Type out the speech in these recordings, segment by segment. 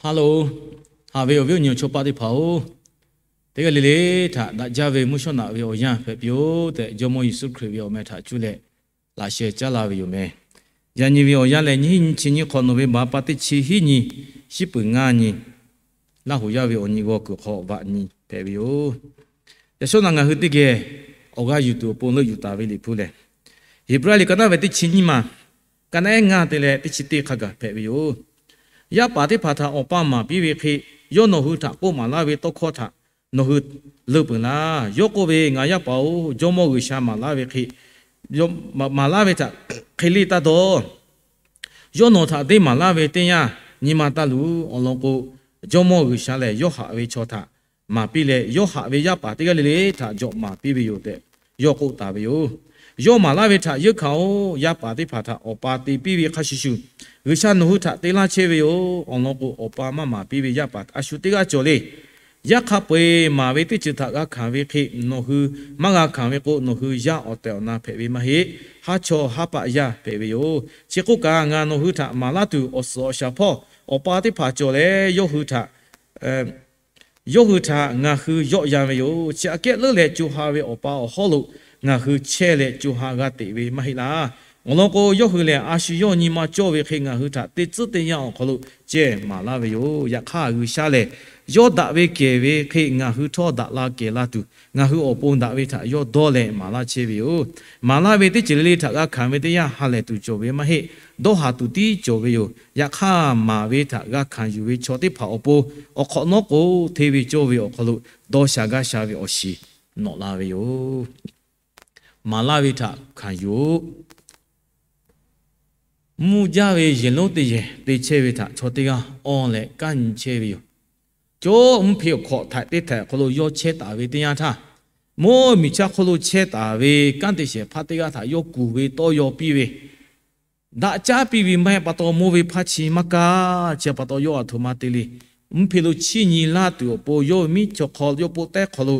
Hello, haꞈ ve awˬ viˉ awˬ nyi awˬ chaw paˆ teˇ hpaˍ-oˬ, teˇ g'aˇ le le htaꞈ daꞈ jaˇ ve mvuhˇ shawˉ naꞈ ve awˬ yanˇ hpehꞈ piˇ-oˆ tehꞈ, Jawˇmawˇ Yeˍsuˆ Hkriꞈ ve awˬ meh htaꞈ cuˇ leh laꞈ sheh caˉ laˇ ve yoˬ meh. Yaꞈ nyi ve awˬ yanˇ lehˬ, nyiˇ hinˉ nyiˇ chi nyiˇ hk'awꞈ nawˬ ve baˬ pa teˇ chi hiˉ nyi, shiˉ peuˍ ngaˇ nyi, Laˇ huˍ yaˇ ve awˬ nyi g'aw kuiˬ hk'aw vaꞈ nyi hpehꞈ ve yoˬ. Yaꞈ shawˉ naꞈ ngaˬ hui teˇ geh awˬ g'aˇ yuˬ tuˬ awˬ pon leuˆ yuˬ taˍ ve Liꞈ hpu lehˬ, Heˍbrehˇ liꞈ ka naˉ ve teˇ chi nyiˇ maˬ, ka naˉ ehˉ ngaˇ te leh teˇ chi teˇ hk'a gaˬ hpehꞈ ve yoˬ. Yaˇ paˍ teˇ hpaˍ htaꞈ awˬ pa maˍ piˇ ve hk'e, yawˇ nawˬ hui htaꞈ k'oˆ maˍ laˇ ve tawˇ hkawˇ htaꞈ nawˬ hui leunˇ peuˬ laˇ. Yawˇ k'oˆ ve, Ngaˬ yaˇ paˍ-oˬ, Jawˇmawˇ G'uiˬsha maˍ laˇ ve hk'e, maˍ laˇ ve htaꞈ hk'e leˇ taˇ dawˇ. Yawˇ nawˬ htaꞈ deˇ maˍ laˇ ve teˇ yanˇ, nyi ma taˇ luˬ. Awˬ lawn k'o, Jawˇmawˇ G'uiˬsha lehˬ yawˇ haꞈ ve chaw htaꞈ maˍ piˇ leh, yawˇ haꞈ ve yaˇ paˍ teˇ g'aˇ le le htaꞈ jawꞈ maˍ piˇ ve yoˬ tehꞈ yawˇ k'oˆ taˍ ve yoˬ. Yawˇ maˍ laˇ ve htaꞈ yeunˇ hkanˍ-oˬ. Yaˇ paˍ teˇ hpaˍ htaꞈ awˬ pa te piˇ ve hk'a shuˍ shuˍ, G'uiˬsha nawˬ hui htaꞈ te laˇ chehˇ ve yoˬ. Awˬ lawn k'o, awˬ pa maˇ maˍ piˇ ve yaˇ paˍ a shu teˇ g'aˇ cawˬ le. Yaˇ hk'a peu-eˬ maˍ ve teˇ ceuˬ htaꞈ g'a hkanˍ ve hk'e nawˬ hui maˇ g'a hkanˍ ve k'o, nawˬ hui yaˇ awˬ tehˬ awˬ na hpehꞈ ve maˇ heˆ. Haˉ chawˇ haˉ paˆ yaˇ hpehꞈ ve yoˬ. Chi k'oˆ kaꞈ, ngaˬ nawˬ hui htaꞈ maˍ laˇ tuˬ awˬ suhˍ awˬ shaˍ hpawˇ awˬ pa teˇ hpaˍ cawˬ leh, yawˇ hui htaꞈ yawˇ hui htaꞈ ngaˬ hui yawˆ yan ve yoˬ. Chi aꞈ kehˉ leuˉ leh, co ha ve awˬ pa awˬ hawˉ lo ngaˬ hui chehˇ leh co ha g'a teꞈ ve maˇ heˆ laˇ. Awˬ lawn k'o, yawˇ hui lehˬ a shu yawˇ nyi ma cawˇ ve hk'e ngaˬ hui htaꞈ teˇ tcuhˉ teˇ yanˇ awˬ hk'aw lo cehˇ maˍ laˇ ve yoˬ. Yaꞈ hk'aˇ, G'uiˬsha lehˬ yawˇ daꞈ ve kehˬ ve hk'e ngaˬ hui htawˇ daꞈ la kehˬ la tuˬ, ngaˬ hui awˬ pon daꞈ ve htaꞈ yawˇ dawˇ leh maˍ laˇ chehˇ ve yoˬ. Maˍ laˇ ve teˇ ceuˬ le le htaꞈ g'a hkanˍ ve teˇ yanˇ, ha lehˬ tuˬ cawˬ ve maˇ heˆ. Dawˇ haˍ tuˬ tiˉ cawˬ ve yoˬ. Yaꞈ hk'aˇ, maˍ ve htaꞈ g'a hkanˍ yuˬ ve chaw teˇ hpaˍ awˬ pon, awˬ hk'awꞈ nawˉ k'o, hteˇ ve cawˇ ve awˬ hk'aw lo dawˇ sha gaˇ sha ve awˬ shiˍ nawꞈ la ve yoˬ. Maˍ laˇ ve htaꞈ hkanˍ yuˬ-oˬ. Mvuhˇ jaˇ ve yehˬ lonˉ teˇ yehˬ te chehˇ ve htaꞈ chaw teˇ g'aˇ awˇ leh kanˉ nyi chehˇ ve yoˬ. Cawˇ mvuhˇ hpe awˬ hkawꞈ htaiꞈ teˇ htaiꞈ hk'aw lo yawˇ chehˇ taˍ ve teˇ yanˇ htaˇ, mvuhˇ miˬ chaˇ hk'oˆ lo chehˇ taˍ ve kanˉ te shehˍ hpaˇ teˇ g'aˇ htaꞈ yawˇ kuˬ ve tawˇ yaw piˇ ve, daꞈ caˉ piˇ ve maˇ heˆ pa taw, mawˇ ve hpaˇ chi maˇ kaˇ. Chi pa taw, yawˇ aˬ htoꞈ ma te le. Mvuhˇ hpe lo chiˇ nyi laˇ tuˬ awˬ pon yawˇ ve miˉ chaw hk'aw yawˇ poˆ tehˉ hk'aw lo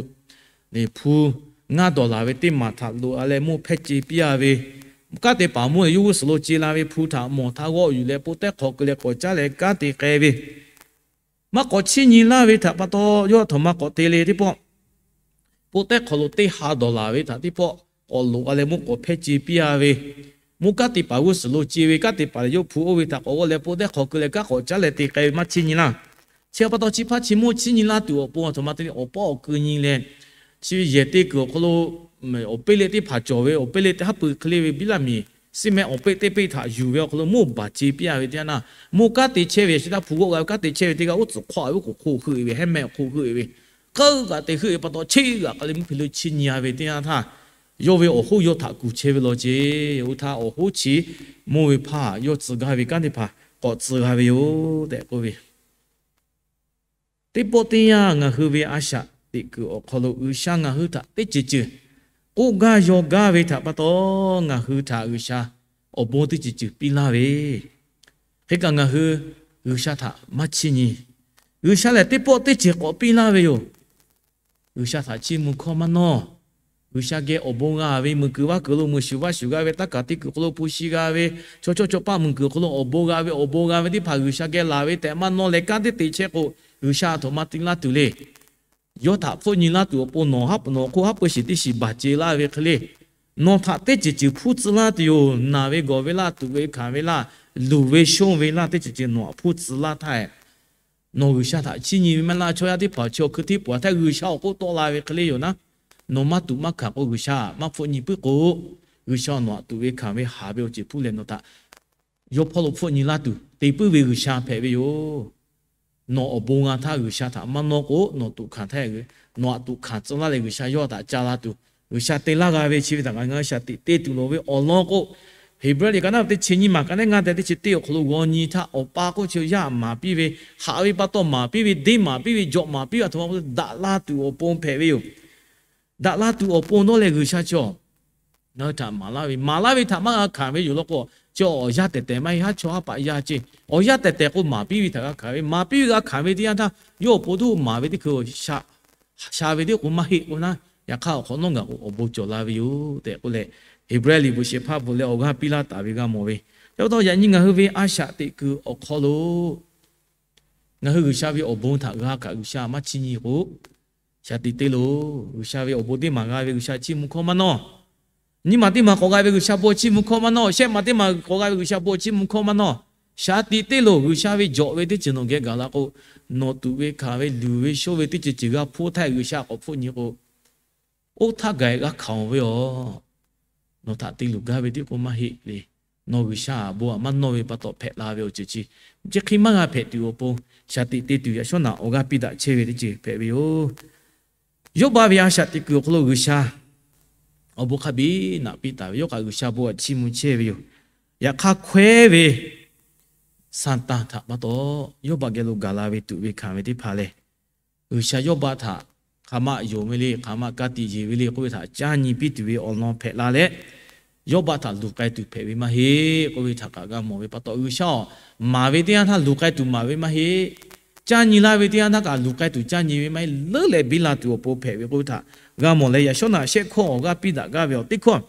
hpu ngaˇ dawˬ laˬ ve teˇ maˬ htaꞈ loꞈ-a leh mawˇ hpehˇ ce piˇ-a ve, kanˉ te paˍ mawˇ leh yawˇ g'uˇ suhˍ lo ce la ve hpu htaꞈ mawˬ htaˇ g'awˆ yuˬ leh poˆ tehˉ hk'aw keu leh k'awꞈ caˉ leh kanˉ te k'ai ve, maˇ k'awꞈ chiˇ nyi laˇ ve htaꞈ pa taw, yawˇ aˬ htoꞈ ma k'awꞈ te le teˇ pawˆ, poˆ tehˉ hk'aw lo teˇ ha dawˬ laˬ ve htaꞈ teˇ pawˆ k'awꞈ loꞈ-a leh mawˇ k'awꞈ hpehˇ ce piˇ-a ve, mawˇ kanˉ te paˍ g'uˇ suhˍ lo ce ve, kanˉ te paˍ lehˬ yawˇ hpu oˇ ve htaꞈ k'awꞈ g'awˆ leh poˆ tehˉ hk'aw keu leh kanˉ k'awꞈ caˉ leh te k'ai ve maˇ chiˇ nyi laˇ. Chi pa taw, chi hpaˇ chi mawˇ chiˇ nyi laˇ tuˬ awˬ pon aˬ htoꞈ ma te le, awˬ pawˆ awˬ keu nyi leh, chi ve yehˬ te kuiˬ awˬ hk'aw lo awˬ peˇ le teˇ hpaˍ cawˬ ve, awˬ peˇ le teˇ haˉ pui hk'e le ve biˇ laˇ miˬ siˉ mehˆ awˬ peˇ teˇ peˇ htaꞈ yuˬ ve awˬ hk'aw lo mawˇ baˬ ce piˇ-a ve teˇ yanˇ, mawˇ kanˉ te chehˇ ve chi htaˇ hpu g'awˆ g'a ve kanˉ te chehˇ ve teˇ g'aˇ uˉ tcuhˍ hk'awˆ ve, uˉ k'oˍ hk'oˆ heuˆ-e ve, hehˉ mehˆ awˬ hk'oˆ heuˆ-e ve, k'aˉ g'aꞈ te heuˆ-e pa taw, cheˇ g'aꞈ k'ai leh mvuhˇ hpe lo chiˇ nyi-a ve teˇ yanˇ htaˇ, yawˇ ve awˬ hoˉ yawˇ htaꞈ kuˬ chehˇ ve law ceˇ. Oˇ htaˇ awˬ hoˉ chi mawˇ ve hpaˇ yawˇ tcuh gaˇ ve kanˉ teˇ hpaˍ k'awꞈ tcuh g'a ve yoˬ tehꞈ k'oˆ ve. Teˇ pawˆ teˇ yanˇ ngaˬ hui ve a shaꞈ teꞈ kuiˬ awˬ hk'aw lo G'uiˬsha ngaˬ hui htaꞈ teˇ ceuˬ ceuˬ k'oˆ gaˇ yaw gaˇ ve htaꞈ pa taw, ngaˬ hui htaꞈ G'uiˬsha awˬ bon teˇ ceuˬ ceuˬ piˇ laˇ ve, hk'e kaꞈ ngaˬ hui G'uiˬsha htaꞈ maˇ chiˇ nyi. G'uiˬsha lehˬ teˇ pawˆ teˇ ceuˬ k'awꞈ piˇ laˇ ve yoˬ. G'uiˬsha htaꞈ chiˇ mvuh hkawˇ maˇ nawˇ. G'uiˬsha geh awˬ bon g'a ve, muiˬ kuiˬ vaˇ kuiˬ lo muiˬ shuˍ vaˇ shuˍ g'a ve, taˇ kaˬ teˇ kuiˬ hk'aw lo hpu shi g'a ve, chaw chawˇ chaw paˆ muiˬ kuiˬ hk'aw lo awˬ bon g'a ve, awˬ bon g'a ve teˇ hpaˍ G'uiˬsha geh laˬ ve tehꞈ maˇ nawˇ leh, kanˉ teˇ te chehˇ k'o, G'uiˬsha aˬ htoꞈ ma te laˇ tuˬ le. Yawˇ htaꞈ hpfuhˆ nyi laˇ tuˬ awˬ pon nawˬ haˉ pui nawˬ hk'oˆ haˉ pui shiˍ teˇ shiˍ baˬ ce laˇ ve hk'e le. Nawˬ htaꞈ teˇ ceuˬ ceuˬ hpuˇ tcuh laˇ tuˬ yoˬ. Naˬ ve gawˬ ve laˇ, tuꞈ ve hkanˍ ve laˇ, luˬ ve shonˇ ve laˇ, teˇ ceuˬ ceuˬ nawˬ htaꞈ hpuˇ tcuh laˇ htaˇ, nawˬ G'uiˬsha htaꞈ chiˇ nyi ve maˇ laˇ. Chaw yaˇ teˇ hpaˍ chi awˬ hkui hteˇ peuˬ htaˇ G'uiˬsha awˬ k'oˆ tawˆ la ve hk'e le yoˬ naˉ, nawˬ maˇ tuꞈ maˇ hkanˍ k'o, G'uiˬsha maˇ hpfuhˆ nyi puiˉ k'o, G'uiˬsha nawˬ htaꞈ tuꞈ ve hkanˍ ve haˍ ve awˬ ceuˬ hpuˇ lehˬ, nawˬ htaꞈ yawˇ hpawˇ lo hpfuhˆ nyi laˇ tuˬ te puiˉ ve G'uiˬsha hpehꞈ ve yoˬ. Nawˬ awˬ bon g'a htaˇ G'uiˬsha htaꞈ maˇ nawˇ k'o, nawˬ tuꞈ hkanˍ htaˇ, nawˬ htaꞈ tuꞈ hkanˍ tcuh laˇ leh G'uiˬsha yawˇ htaꞈ ca la tuˬ, G'uiˬsha te laˇ g'a ve chi ve htaꞈ ngaˬ hui a shaꞈ teꞈ te tuˬ lawˬ ve awˬ lawn k'o, Heˍbrehˇ liꞈ ka naˉ teˇ chi nyiˇ maˬ ka naˉ ngaˇ te teˇ chi teˇ awˬ hk'aw lo g'aw nyi htaˇ, awˬ pa k'oˆ chi yaˇ maˍ piˇ ve, haꞈ ve pa taw maˍ piˇ ve, deˇ maˍ piˇ ve, jawꞈ maˍ piˇ ve, aˬ htoꞈ ma daꞈ la tuˬ awˬ pon hpehꞈ ve yoˬ. Daꞈ la tuˬ awˬ pon dawˇ leh G'uiˬsha chi ngaˬ hui htaꞈ maˍ laˇ ve, maˍ laˇ ve htaꞈ maˇ g'a hkanˍ ve yoˬ law k'o, chi awˬ yanˇ tehˬ tehˬ maˇ heˆ. Haˉ chawˇ haˉ paˆ yaˇ ceˇ. Awˬ yanˇ tehˬ tehˬ k'o maˍ piˇ ve htaꞈ g'a hkanˍ ve, maˍ piˇ ve g'a hkanˍ ve teˇ yanˇ htaˇ, yawˇ awˬ pon tuˬ maˍ ve teˇ hkui sha ve teˇ k'o maˇ heˆ k'o naˉ, yaꞈ hk'aˇ awˬ hk'awꞈ nawˉ ngaˬ k'o awˬ bon cawˬ la ve yoˬ tehꞈ k'oˆ leh, Heˍbrehˇ liꞈ bvuhꞈ shehˍ hpaˇ bvuhꞈ leh awˬ g'aˇ piˇ laˇ taˍ ve g'a mawˬ ve. Yaꞈ pa taw, yaꞈ nyi ngaˬ hui ve a shaꞈ teꞈ kuiˬ awˬ hk'aw lo Ngaˬ hui G'uiˬsha ve awˬ bon htaꞈ g'a kaꞈ G'uiˬsha maˇ chiˇ nyi k'o, shaˍ tiꞈ te loˬ. G'uiˬsha ve awˬ bon teˇ maˬ g'a ve G'uiˬsha chiˇ mvuh hkawˇ maˇ nawˇ. Nyiˇ maˬ teˇ maˬ k'awꞈ g'a ve G'uiˬsha bon chiˇ mvuh hkawˇ maˇ nawˇ. Shehˆ maˬ teˇ maˬ k'awꞈ g'a ve G'uiˬsha bon chiˇ mvuh hkawˇ maˇ nawˇ. Shaˍ tiꞈ te loˬ. G'uiˬsha ve jawꞈ ve teˇ ceuˬ nawˬ geh gaˬ la k'o, nawˬ tuꞈ ve hkanˍ ve luˬ ve shoˇ ve teˇ ceuˬ ceuˬ g'a hpuˇ htaˇ G'uiˬsha k'awꞈ hpfuhˆ nyi k'o, oˇ htaˇ gaˬ g'a hkanˍ ve yoˬ. Nawˬ htaꞈ te luˬ gaˇ ve teˇ k'oˆ maˇ heˆ le. Nawˬ G'uiˬsha awˬ bon aꞈ maˇ nawˇ ve pa taw hpehꞈ la ve awˬ ceuˬ chi, chi hk'e maˇ g'a hpehꞈ tuˬ awˬ pon, shaˍ tiꞈ te tuˬ yaꞈ shawˉ naꞈ awˬ g'aˇ piˇ daꞈ chehˇ ve teˇ ceuˬ hpehꞈ ve yoˬ. Yawˇbaˆ ve a shaꞈ teꞈ kuiˬ awˬ hk'aw lo G'uiˬsha awˬ bon hk'a biˇ naꞈ piˇ taˍ ve, yawˇ kaꞈ G'uiˬsha bon aꞈ chiˇ mvuh chehˇ ve yoˬ. Yaꞈ hk'aˇ hkawehˉ ve Saˍtanˍ htaꞈ pa taw, Yawˇbaˆ geh lo gaˬ la ve tuꞈ ve hkanˍ ve teˇ hpaˍ lehˬ, G'uiˬsha Yawˇbaˆ htaꞈ hk'aˬ ma yonˍ ve le, hk'aˬ ma ka tiꞈ yeˬ ve le k'oˆ ve htaꞈ caˇ nyi piˇ tuˬ ve awˬ lawn hpehꞈ la leh, Yawˇbaˆ htaꞈ luˬ k'ai tuˬ hpehꞈ ve maˇ heˆ k'oˆ ve htaꞈ kaꞈ g'a mawˬ ve pa taw, G'uiˬsha awˬ maˍ ve teˇ yanˇ htaˇ luˬ k'ai tuˬ maˍ ve maˇ heˆ. Caˇ nyi laˇ ve teˇ yanˇ htaˇ kaꞈ luˬ k'ai tuˬ caˇ nyi ve maˇ heˆ. Leuˉ leh biˇ la tuˬ awˬ pon hpehꞈ ve k'oˆ ve htaꞈ g'a mawˬ leh, yaꞈ shawˉ naꞈ shehˆ hkawˇ awˬ g'aˇ piˇ daꞈ gaˇ ve awˬ teˇ hkawˇ,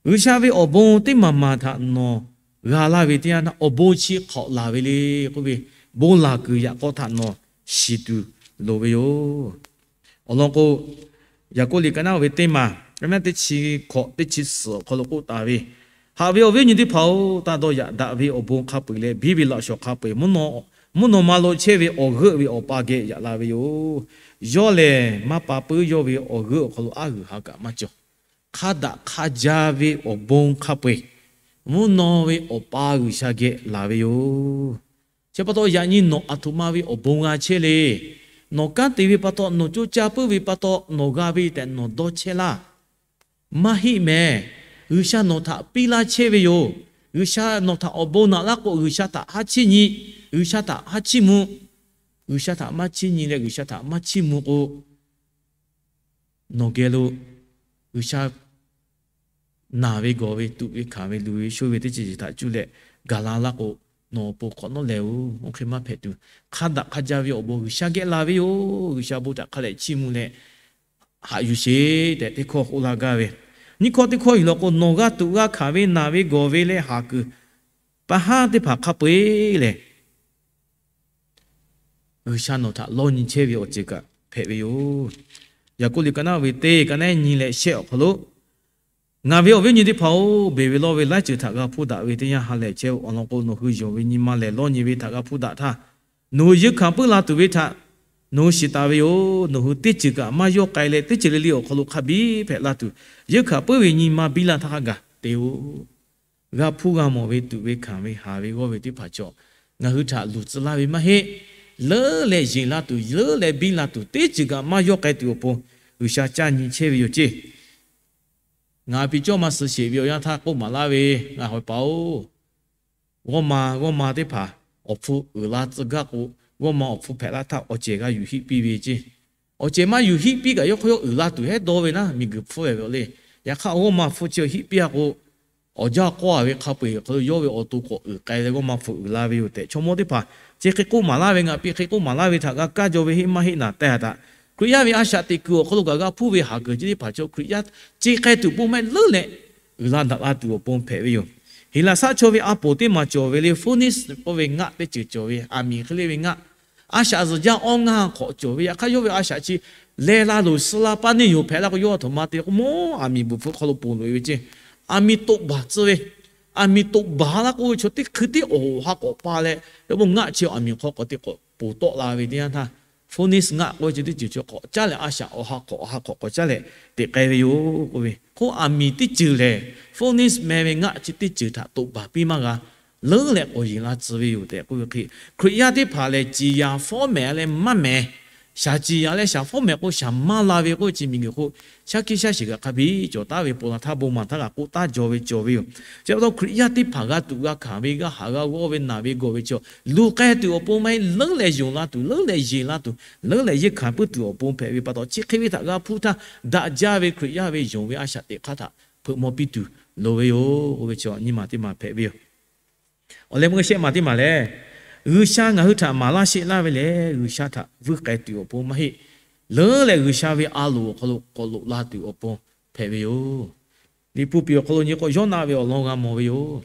G'uiˬsha ve awˬ bon teˇ maˬ maˬ htaꞈ nawˬ g'a laˇ ve teˇ yanˇ htaˇ, awˬ bon chi hk'awꞈ laˬ ve le k'oˆ ve, bon laˬ kuiˬ yaꞈ k'aw htaꞈ nawˬ shiˍ tuˬ loˍ ve yoˬ. Awˬ lawn k'o, Yaˍkoˆ liꞈ ka naˉ ve teˇ maˬ, ka naˉ teˇ chi hkawꞈ teˇ chi suhˍ awˬ hk'aw lo k'oˆ taˍ ve, Haꞈ ve awˬ viˉ awˬ nyi teˇ hpaˍ-oˬ, taˇ dawˇ yaꞈ daꞈ ve awˬ bon hk'a peu-eˬ leh biˇ ve laꞈ shawˍ hk'a peu-eˬ mvuhˇ naw ma lo chehˇ ve awˬ g'euˆ ve Awˬ pa geh yaꞈ la ve yoˬ. Yawˇ lehˬ maˇ pa puiˉ yawˇ ve awˬ g'euˆ awˬ hk'aw lo aˉ g'uiˬ ha kaꞈ maˇ cawˬ. Hk'a daꞈ hk'a jaˇ ve awˬ bon hk'a peu-eˬ mvuhˇ naw ve Awˬ pa G'uiˬsha geh laˬ ve yoˬ. Chi pa taw yaꞈ nyi nawˬ aˬ htoꞈ ma ve awˬ bon g'a chehˇ le. Nawˬ kanˉ te ve pa taw, nawˬ co caˇ puiˉ ve pa taw, nawˬ g'a ve tehꞈ nawˬ dawˇ chehˇ laˇ. Maˇ heˆ mehˍ. G'uiˬsha nawˬ htaꞈ piˇ laˇ chehˇ ve yoˬ. G'uiˬsha nawˬ htaꞈ awˬ bon naꞈ laˇ k'o, G'uiˬsha htaꞈ haˉ chiˇ nyi, G'uiˬsha htaꞈ haˉ chiˇ mvuh. G'uiˬsha htaꞈ maˇ chiˇ nyi leh G'uiˬsha htaꞈ maˇ chiˇ mvuh k'o, nawˬ geh lo G'uiˬsha naˬ ve gawˬ ve tuꞈ ve hkanˍ ve luˬ ve shoˇ ve teˇ ceuˬ ceuˬ htaꞈ cuˇ leh gaˬ la laˇ k'o, nawˬ awˬ pon hk'awꞈ nawˉ lehˬ-oˬ. Oˇ hk'e maˇ hpehꞈ tuˬ, hk'a daꞈ hk'a jaˇ ve awˬ bon G'uiˬsha geh la ve yoˬ. G'uiˬsha bon htaꞈ hk'a leh chiˇ mvuh leh haꞈ yuˬ sheˍ tehꞈ teˇ hkawˇ k'oˆ laˇ gaˇ ve. Nyiˇ hkawˇ teˇ hkawˇ yuˬ law k'o, nawˬ g'a tuꞈ g'a hkanˍ ve naˬ ve gawˬ ve leh haˍ kuiˬ pa haˉ teˇ hpaˍ hk'a peu-eˬ lehˬ, G'uiˬsha nawˬ htaꞈ lawˇ nyi chehˇ ve awˬ ceuˬ kaꞈ hpehꞈ ve yoˬ. Yaˍkoˆ liꞈ ka naˉ ve teˇ ka naˉ nyi leh shehˆ awˬ hk'aw lo, Ngaˬ ve awˬ viˉ awˬ nyi teˇ hpaˍ-oˬ, beˬ ve lawˇ ve laiˉ ceuˬ htaꞈ g'a hpuˇ daꞈ ve teˇ yanˇ ha lehˬ chehˇ-oˬ. Awˬ lawn k'o, nawˬ hui yonˍ ve nyi ma lehˬ lawˇ nyi ve htaꞈ g'a hpuˇ daꞈ htaˇ, nawˬ hui yeunˇ hkanˍ puiˉ la tuˬ ve htaꞈ nawˬ hui shiˍ taˍ ve yoˬ. Nawˬ hui teˇ ceuˬ kaꞈ maˇ yawˇ k'ai leh, teˇ ceuˬ le le awˬ hk'aw lo hk'a biˇ hpehꞈ la tuˬ, yeunˇ hkanˍ puiˉ ve nyi ma biˇ la htaˇ hk'a gaˬ te-oˬ. G'a hpuˇ g'a mawˬ ve tuꞈ ve hkanˍ ve haˍ ve g'awˇ ve teˇ hpaˍ chaw ngaˬ hui htaꞈ luˬ tcuh laˇ ve maˇ heˆ. Leuˉ leh yeˬ la tuˬ, leuˉ leh biˇ la tuˬ, teˇ ceuˬ kaꞈ maˇ yawˇ k'ai tuˬ awˬ pon G'uiˬsha caˇ nyi chehˇ ve yoˬ ceˇ. Ngaˬ piˇ cawˇ ma suh sheˍ ve awˬ yanˇ htaˇ k'oˆ maˍ laˇ ve, ngaˬ hawˬ paˍ-oˬ, g'awˇ ma g'awˇ ma teˇ hpaˍ awˬ hpfuh uiˍ la tcuh gaˇ k'o, g'awˇ ma awˬ hpfuh hpehꞈ laˇ htaˇ awˬ cehˬ g'a yuˬ hiˆ piˇ ve ceˇ. Awˬ cehˬ maˇ yuˬ hiˆ piˇ kaꞈ yawˇ hk'aw yawˇ uiˍ la tuˬ hehˉ dawˇ ve naˉ, miˬguiˬ hpfuhˇ ve awˬ le. Yaꞈ hk'aˇ g'awˇ ma hpfuh chi hiˆ piˇ-a k'o, awˬ jaˇ k'awˇ-a ve hk'a peu-eˬ hk'aw lo yawˇ ve awˬ to k'awꞈ uiˍ k'ai leh g'awˇ ma hpfuh uiˍ la ve yoˬ tehꞈ, chaw mawˇ teˇ hpaˍ chi hk'e k'oˆ maˍ laˇ ve, ngaˬ piˇ hk'e k'oˆ maˍ laˇ ve htaꞈ g'a kaˇ jaw ve heˆ maˇ heˆ naˍ tehˬ taꞈ. Hkriꞈ yaˇ ve a shaꞈ teꞈ kuiˬ awˬ hk'aw lo kaꞈ g'a hpuˇ ve haˍ kuiˬ chi teˇ hpaˍ chaw Hkriꞈ yaˇ ce k'ai tuˬ bon maˇ heˆ, leuˉ leh uiˍ la daꞈ la tuˬ awˬ pon hpehꞈ ve yoˬ. Heˍlaˍsaˆ chaw ve a poˍ teˇ maˬ cawˬ ve le, phoenix k'oˆ ve ngaˆ teˇ ceuˬ cawˬ ve, aˬ miˍ hk'e le ve ngaˆ. A shaꞈ zuhˬ jaˇ awˇ ngaˇ hk'awꞈ cawˬ ve, yaꞈ hk'aˇ yawˇ ve a shaꞈ chi leh la loˬ suh la pa neˇ yoˬ hpehꞈ la k'o, yawˇ a htoꞈ ma te k'o, mawˇ aˬ miˍ bvuhˬ hpfuh hk'aw lo ponˬ loꞈ-e ve ceˇ. Aˬ miꞈ toꞈ baˬ tcuh ve, aˬ miˍ toꞈ baˬ laˇ k'oˆ ve chaw teˇ hkui tiˉ awˬ ha k'awꞈ pa leh, yawˇ bon ngaˆ chi aˬ miˍ hk'aw k'awꞈ te k'awꞈ ponˬ tawˆ la ve teˇ yanˇ htaˇ, phoenix ngaˆ k'oˆ ve chi teˇ ceuˬ chaw k'awꞈ caˉ leh a shaꞈ awˬ ha k'awꞈ awˬ ha k'awꞈ k'awꞈ caˉ leh teꞈ k'ai ve yoˬ k'oˆ ve. Hk'oˆ aˬ miˍ teˇ ceuˬ lehˬ, phoenix meh ve ngaˆ chi teˇ ceuˬ htaꞈ toꞈ baˬ piˇ maˇ g'a, leuˉ leh k'awꞈ yeˬ la tcuh ve yoˬ tehꞈ k'oˆ ve hk'e, Hkriꞈ yaˇ teˇ hpaˍ lehˬ ciˍ yanˍ fawˉ mehˍ leh maˇ mehˍ, shaˍ ciˍ yanˍ leh shaˍ fawˉ mehˍ k'o shaˍ maˇ la ve k'oˆ ve chi miˬguiˬ hk'oˆ shaˉ hkiˆ shaˉ shiˍ g'a hk'a biˇ cawˬ taˉ ve, pon la htaˇ bon maˬ htaˇ g'a k'oˆ taˉ jaw ve cawˬ ve yoˬ. Chi pa taw Hkriꞈ yaˇ teˇ hpaˍ g'a tuꞈ g'a hkanˍ ve, g'a haꞈ g'a g'awˇ ve, naˬ ve gawˬ ve chaw luˬ k'ai tuˬ awˬ pon maˇ heˆ, leuˉ leh yonˍ la tuˬ, leuˉ leh yeˬ la tuˬ, leuˉ leh yeunˇ hkanˍ puiˉ tuˬ awˬ pon hpehꞈ ve pa taw, chi hk'e ve htaꞈ g'a hpuˇ htaˇ, daꞈ jaˇ ve Hkriꞈ yaˇ ve yonˍ ve a shaꞈ teꞈ hk'aˇ htaꞈ hpeuꞈ maw piˇ tuˬ loˍ ve yoˬ k'oˆ ve chaw nyiˇ maˬ teˇ maˬ hpehꞈ ve yoˬ. Awˬ leh meuˇ shehˆ maˬ teˇ maˬ lehˬ, G'uiˬsha ngaˬ hui htaꞈ maˍ laˇ sheˆ laˇ ve lehˬ, G'uiˬsha htaꞈ vuiˇ k'ai tuˬ awˬ pon maˇ heˆ. Leuˉ leh G'uiˬsha ve a loˍ awˬ hk'aw lo k'awꞈ loꞈ la tuˬ awˬ pon hpehꞈ ve yoˬ. Liꞈ hpu piˍ awˬ hk'aw lo nyi k'o, Yoˇnaˆ ve awˬ lawn g'a mawˬ ve yoˬ.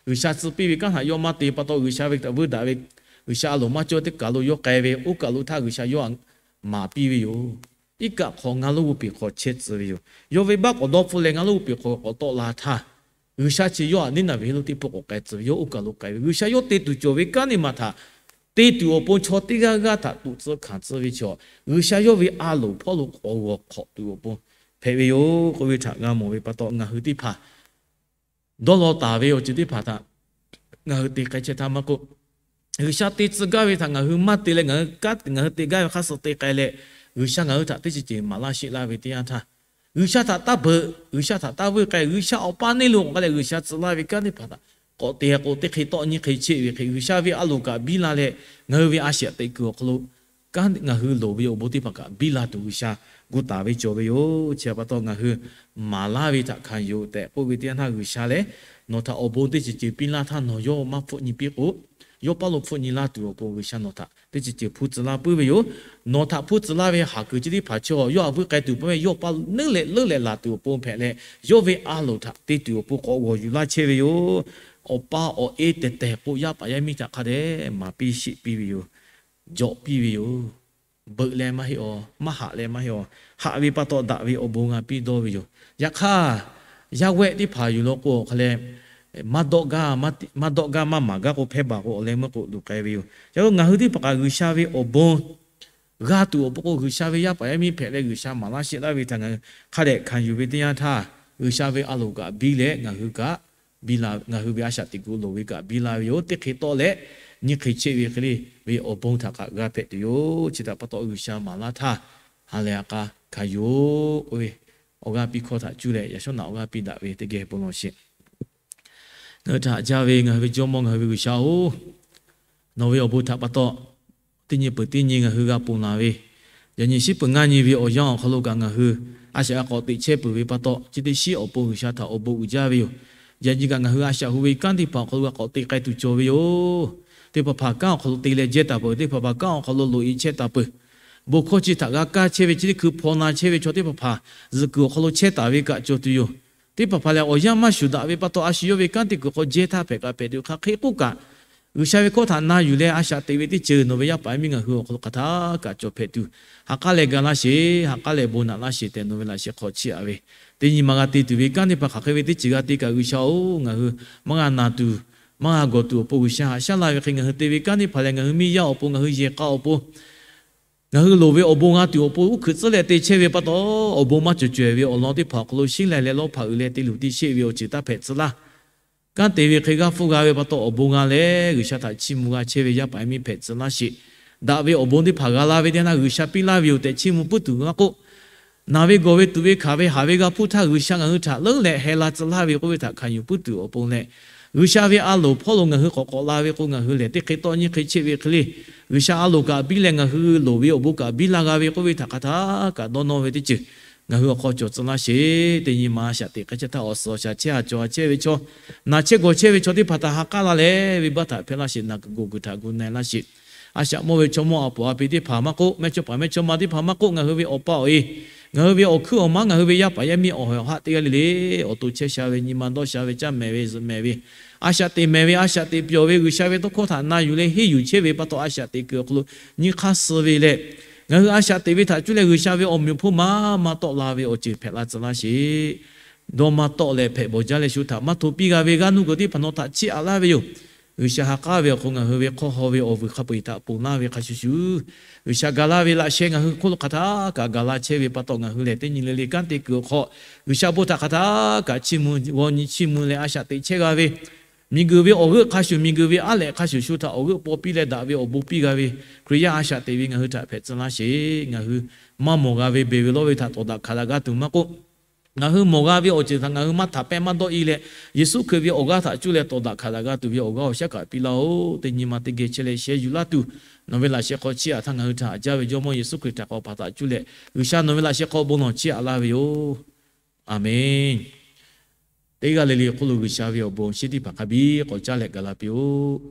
G'uiˬsha tcuh piˇ ve kanˉ htaꞈ yawˇ maˇ te pa taw, G'uiˬsha ve htaꞈ vuiˇ daꞈ ve G'uiˬsha a loˍ maˇ cawˇ teˇ kaˬ lo yawˇ k'ai ve, oˇ kaˬ lo htaˇ G'uiˬsha yawˇ htaꞈ maˍ piˇ ve yoˬ. Iˉ kaˆ hk'aw ngaˇ lonˉ g'oˇ peˬ hk'aw chehˇ tcuh ve yoˬ. Yawˇ ve baˆ k'awꞈ dawˇ hpfuhˆ leh ngaˇ lonˉ g'oˇ peˬ hk'aw k'awꞈ tawˆ la htaˇ, G'uiˬsha chi yawˇ htaꞈ Niˉnaˍveˍ lonˉ teˇ pawˆ k'awꞈ k'ai tcuh ve yoˬ. Oˇ kaˬ lo k'ai ve G'uiˬsha yawˇ te tuˬ cawˬ ve kanˉ teˇ maˬ htaꞈ te tuˬ awˬ pon chaw teˇ g'aˇ g'aˇ htaꞈ tuꞈ tcuh hkanˍ tcuh ve chaw, G'uiˬsha yawˇ ve a loˍ hpawˇ lo k'awꞈ g'awˬ hk'awꞈ tuˬ awˬ pon hpehꞈ ve yoˬ k'oˆ ve htaꞈ g'a mawˬ ve pa taw, ngaˬ hui teˇ hpaˍ dawˇ law taˍ ve awˬ ceuˬ teˇ hpaˍ htaꞈ ngaˬ hui te k'ai chehˇ htaˇ maˇ k'oˆ, G'uiˬsha te tcuh gaˇ ve htaꞈ ngaˬ hui maˇ te leh, ngaˬ hui kanˉ ngaˬ hui te gaˇ ve hk'aˇ suh te k'ai leh, G'uiˬsha ngaˬ hui htaꞈ teˇ ceuˬ ceuˬ maˍ laˇ sheˆ laˇ ve teˇ yanˇ htaˇ, G'uiˬsha htaꞈ taˇ beuꞈ, G'uiˬsha htaꞈ taˇ vuiˇ k'ai, G'uiˬsha awˬ pa neˇ lo k'awꞈ k'ai leh G'uiˬsha tcuh laˇ ve kanˉ teˇ hpaˍ htaꞈ k'awꞈ te k'o, teˇ hk'e tawˆ nyiˇ hk'e cheˆ ve hk'e, G'uiˬsha ve a loˍ kaꞈ biˇ la leh, ngaˬ hui ve a shaꞈ teꞈ kuiˬ awˬ hk'aw lo kanˉ ngaˬ hui loˍ ve awˬ bon teˇ hpaˍ kaꞈ biˇ la tuˬ G'uiˬsha gu taˍ ve cawˬ ve yoˬ. Chi htaꞈ pa taw, ngaˬ hui maˍ laˇ ve htaꞈ hkanˍ yuˬ tehꞈ k'oˆ ve teˇ yanˇ htaˇ, G'uiˬsha lehˬ nawˬ htaꞈ awˬ bon teˇ ceuˬ ceuˬ piˇ laˇ htaˇ, nawˬ yawˇ maˇ hpfuhˆ nyi piˇ k'o, yawˇ paˇ lo hpfuhˆ nyi laˇ tuˬ awˬ pon G'uiˬsha nawˬ htaꞈ teˇ ceuˬ ceuˬ hpuˇ tcuh laˇ puiˉ ve yoˬ. Nawˬ htaꞈ hpuˇ tcuh laˇ ve haˍ kuiˬ chi teˇ hpaˍ chaw yawˇ htaꞈ vuiˇ k'ai tuˬ peuˬ ve, yawˇ paˇ neˉ leh leuˉ leh laˬ tuˬ awˬ pon hpehꞈ leh, yawˇ ve a loˍ htaꞈ te tuˬ awˬ pon k'awꞈ g'awˬ yuˬ laˇ chehˇ ve yoˬ. Awˬ pa awˬ e tehˬ tehˬ k'o, yaˇ paˍ yaˇ miˇ htaꞈ hk'a dehꞈ maˍ piˇ sheˆ piˇ ve yoˬ. Jawꞈ piˇ ve yoˬ. Beuꞈ leh maˇ heˆ aˬ, maˇ haꞈ leh maˇ heˆ aˬ. Haꞈ ve pa taw daꞈ ve awˬ bon g'a piˇ dawˇ ve yoˬ. Yaꞈ hk'aˇ, yaˇ wehˆ teˇ hpaˍ yuˬ law k'o awˬ hk'a leh, maˇ dawˆ gaˇ, maˇ dawˆ gaˇ maˇ maˍ gaˇ k'o, hpehˇ baˬ k'o awˬ leh meuˇ k'o luˬ k'ai ve yoˬ. Yaꞈ hk'aˇ, ngaˬ hui teˇ hpaˍ kaꞈ G'uiˬsha ve awˬ bon g'a tuˬ awˬ pon k'o, G'uiˬsha ve yaˇ paˍ yaˇ miˇ hpehꞈ leh G'uiˬsha maˍ laˇ sheˆ laˇ ve htaꞈ ngaˬ hui hk'a dehꞈ hkanˍ yuˬ ve teˇ yanˇ htaˇ, G'uiˬsha ve a loˍ kaꞈ biˇ leh ngaˬ hui kaꞈ ngaˬ hui ve a shaꞈ teꞈ kuiˬ loˍ ve kaꞈ biˇ la ve yoˬ. Teˇ hk'e tawˆ leh nyiˇ hk'e cheˆ ve hk'e le ve awˬ bon htaꞈ kaꞈ g'a hpehꞈ tuˬ yoˬ. Chi htaꞈ pa taw, G'uiˬsha maˍ laˇ htaˇ ha lehˬ a k'a hkanˍ yuˬ-oˬ k'oˆ ve, awˬ g'aˇ piˇ hkawˇ htaꞈ cuˇ leh yaꞈ shawˉ naꞈ awˬ g'aˇ piˇ daꞈ ve teˇ geh bon lawˬ sheˍ. Ngaˬ hui htaꞈ haꞈ jaˇ ve ngaˬ hui ve Jawˇmawˇ, ngaˬ hui ve G'uiˬsha-oˬ, nawˬ ve awˬ bon htaꞈ pa taw, teˇ nyi peuˬ teˇ nyi ngaˬ hui g'a ponˬ laˬ ve, yaꞈ nyi shiˉ peuˬ ngaˇ nyi ve awˬ yanˇ awˬ hk'aw lo kaꞈ ngaˬ hui a shaꞈ g'a k'awꞈ teꞈ chehˇ peuˬ ve pa taw, chi teˇ shiˉ awˬ pon G'uiˬsha htaꞈ awˬ bon uiˍ jaˇ ve yoˬ. Yaꞈ nyi kaꞈ ngaˬ hui a shaꞈ hu ve kanˉ teˇ hpaˍ awˬ hk'aw lo g'a k'awꞈ te k'ai tuˬ cawˬ ve yoˬ. Teˇ hpaˍ hpaˍ kanˉ awˬ hk'aw lo te leh jehˇ taˍ peuˬ, teˇ hpaˍ hpaˍ kanˉ awˬ hk'aw lo loꞈ e chehˇ taˍ peuˬ. Bon hkawˇ chi htaꞈ g'a kaˇ chehˇ ve chi teˇ hkui hpaw na chehˇ ve chaw teˇ hpaˍ hpaˍ zuhꞈ kuiˬ awˬ hk'aw lo chehˇ taˍ ve kaꞈ cawˬ tuˬ yoˬ. Teˇ hpaˍ hpaˍ lehˬ, awˬ yanˇ maˇ shuˍ daꞈ ve pa taw, a shu yawˇ ve kanˉ teˇ kuiˬ hk'aw jehˇ htaˇ hpehꞈ kaꞈ hpehꞈ tuˬ hk'aˬ hk'e k'oˆ kaꞈ, G'uiˬsha ve hkawˇ htaꞈ na yuˬ leh a shaꞈ teꞈ ve teˇ ceuˬ nawˬ ve yaˇ paˍ yaˇ miˇ ngaˬ hui awˬ hk'aw lo hk'aˬ htaˇ kaꞈ cawˬ hpehꞈ tuˬ, ha k'aˉ leh ga laˇ sheˍ, ha k'aˉ leh bon naꞈ laˇ sheˍ tehꞈ nawˬ ve laꞈ sheh hk'aw chiˇ aꞈ ve, teˇ nyi ma g'a te tuˬ ve kanˉ teˇ hpaˍ hk'aˬ hk'e ve teˇ ceuˬ g'a te kaꞈ G'uiˬsha-oˬ, ngaˬ hui maˇ g'a naˬ tuˬ, maˇ g'a gawˬ tuˬ awˬ pon G'uiˬsha haꞈ shaˉ laˇ ve hk'e, ngaˬ hui te ve kanˉ teˇ hpaˍ lehˬ, ngaˬ hui miˇ yaˇ awˬ pon, ngaˬ hui yehˬ k'a awˬ pon, ngaˬ hui loˍ ve awˬ bon g'a tuˬ awˬ pon uˉ hkuiꞈ tcuhˉ leh te chehˇ ve pa taw, awˬ bon maˇ cawˬ cawehˬ ve awˬ lawn teˇ hpaˍ awˬ hk'aw lo sheˉ leh leh lawˇ hpaꞈ uiˍ leh te luˬ te sheˆ ve awˬ ceuˬ taˇ hpehꞈ tcuh laˇ. Kanˉ te ve hk'e g'aˇ hpfuhˇ g'a ve pa taw, awˬ bon g'a leh G'uiˬsha htaꞈ chiˇ mvuh g'a chehˇ ve yaˇ paˍ yaˇ miˇ hpehꞈ tcuh laˇ sheˍ. Daꞈ ve awˬ bon teˇ hpaˍ g'a la ve teˇ yanˇ G'uiˬsha piˇ laˇ ve yoˬ tehꞈ chiˇ mvuh puiˉ tuˬ maˇ k'oˆ, naˬ ve gawˬ ve tuˬ ve hkanˍ ve haˍ ve g'a hpuˇ htaˇ G'uiˬsha ngaˬ hui htaꞈ leuˉ leh heh la tcuh laˇ ve k'oˆ ve htaꞈ hkanˍ yuˬ puiˉ tuˬ awˬ pon leh, G'uiˬsha ve a loˍ hpawˇ lo ngaˬ hui k'awꞈ k'awꞈ la ve k'o, ngaˬ hui lehˬ teˇ hk'e tawˆ nyiˇ hk'e cheˆ ve hk'e le, G'uiˬsha a loˍ kaꞈ biˇ leh ngaˬ hui loˍ ve awˬ bon kaꞈ biˇ la g'a ve k'oˆ ve htaꞈ hk'aˬ htaˇ kaꞈ dawˇ nawˇ ve teˇ ceuˬ ngaˬ hui awˬ hk'aw cawˬ tcuh laˇ sheˍ. Teˇ nyi ma a shaꞈ teꞈ k'ai chehˇ htaˇ, awˬ suhˍ awˬ shaˍ chehˇ a cawˬ a chehˇ ve chaw, naˬ chehˇ gawˬ chehˇ ve chaw teˇ hpaˍ htaꞈ ha k'aˉ la leh venˇbaˆ htaꞈ hpehˇ laˇ sheˍ. Naˬ kuiˬ gawˬ kuiˬ htaꞈ gu na-e laˇ sheˍ. A shaꞈ mawˇ ve chaw mawˇ a poˍ a pi teˇ hpaˍ maˇ k'oˆ, mehˇchawˇ paˍ mehˇchawˇma teˇ hpaˍ maˇ k'oˆ, ngaˬ hui ve awˬ pa awˬ e, ngaˬ hui ve awˬ hkuiˉ awˬ maˉ, ngaˬ hui ve yaˇ paˍ yaˇ miˇ awˬ hawˍ awˬ haˆ teˇ g'aˇ le le, awˬ to chehˇ sha ve, nyi ma dawˇ sha ve, caˇ mehˍ ve, zuhꞈ mehˍ ve, a shaꞈ teꞈ mehˍ ve, a shaꞈ teꞈ pyawˬ ve, G'uiˬsha ve tawˇ hkawˇ htaꞈ na yuˬ leh henˇ yuˬ chehˇ ve pa taw, a shaꞈ teꞈ kuiˬ awˬ hk'aw lo nyiˇ hk'aˇ suh ve leh, ngaˬ hui a shaꞈ teꞈ ve htaꞈ cuˇ leh G'uiˬsha ve awˬ meunˍ awˬ hponˇ maˇ maˇ tawˆ la ve awˬ ceuˬ hpehꞈ la tcuh laˇ sheˍ. Dawˇ maˇ tawˆ leh hpehꞈ bawˬ jaˇ leh shu htaꞈ maˇ hto piˇ g'a ve g'aˇ nuˇ gawˬ teˇ hpaˍ nawˬ htaꞈ chiˇ aꞈ laˇ ve yoˬ. G'uiˬsha ha k'aˉ ve awˬ hk'aw ngaˬ hui ve hk'aw haw ve awˬ vuiˬ hk'a peu-eˬ htaꞈ ponˬ laˇ ve hk'a shuˍ shuˍ, G'uiˬsha ga laˇ ve laꞈ sheh ngaˬ hui hk'oˆ lo hk'aˬ htaˇ kaꞈ ga laˇ chehˇ ve pa taw, ngaˬ hui lehˬ teˇ nyi le le kanˉ te kuiˬ awˬ hk'aw G'uiˬsha bon htaꞈ hk'aˬ htaˇ kaꞈ chiˇ mvuh g'aw nyi chiˇ mvuh leh a shaꞈ teꞈ chehˇ g'a ve, miˬguiˬ ve awˬ g'euˆ hk'a shuˍ, miˬguiˬ ve aˉ lehꞈ hk'a shuˍ shu htaꞈ awˬ g'euˆ paw piˇ leh daꞈ ve awˬ bon piˇ g'a ve Hkriꞈ yaˇ a shaꞈ teꞈ ve ngaˬ hui htaꞈ hpehꞈ tcuh laˇ sheˍ. Ngaˬ hui maˇ mawˬ g'a ve beˬ ve lawˇ ve htaꞈ tawˍ daꞈ hkanˍ daꞈ g'a tuˬ maˇ k'oˆ, ngaˬ hui mawˬ g'a ve awˬ ceuˬ htaꞈ ngaˬ hui maˇ htaꞈ pehˇ maˇ dawˆ-e leh, Yeˍsuˆ Hkriꞈ ve awˬ g'aˇ htaꞈ cuˇ leh tawˍ daꞈ hkanˍ daꞈ g'a tuˬ ve awˬ g'aˇ awˬ shaˉ kaꞈ piˇ laˇ-oˆ. Teˇ nyi ma teˇ geh chehˇ leh sheh yuˬ laˇ tuˬ, nawˬ ve laꞈ sheh hk'aw chiˇ aꞈ htaˇ ngaˬ hui htaꞈ haꞈ jaˇ ve Jawˇmawˇ Yeˍsuˆ Hkriꞈ htaꞈ k'awꞈ hpaˍ htaꞈ cuˇ leh G'uiˬsha nawˬ ve laꞈ sheh hk'aw bon lawˬ chiˇ aꞈ laˇ ve yoˬ. Aˬmenˍ. Teˇ g'aˇ le le hk'oˆ lo G'uiˬsha ve awˬ bon shinˉ teˇ hpaˍ hk'a biˇ k'awꞈ caˉ leh gaˬ la piˇ-oˆ.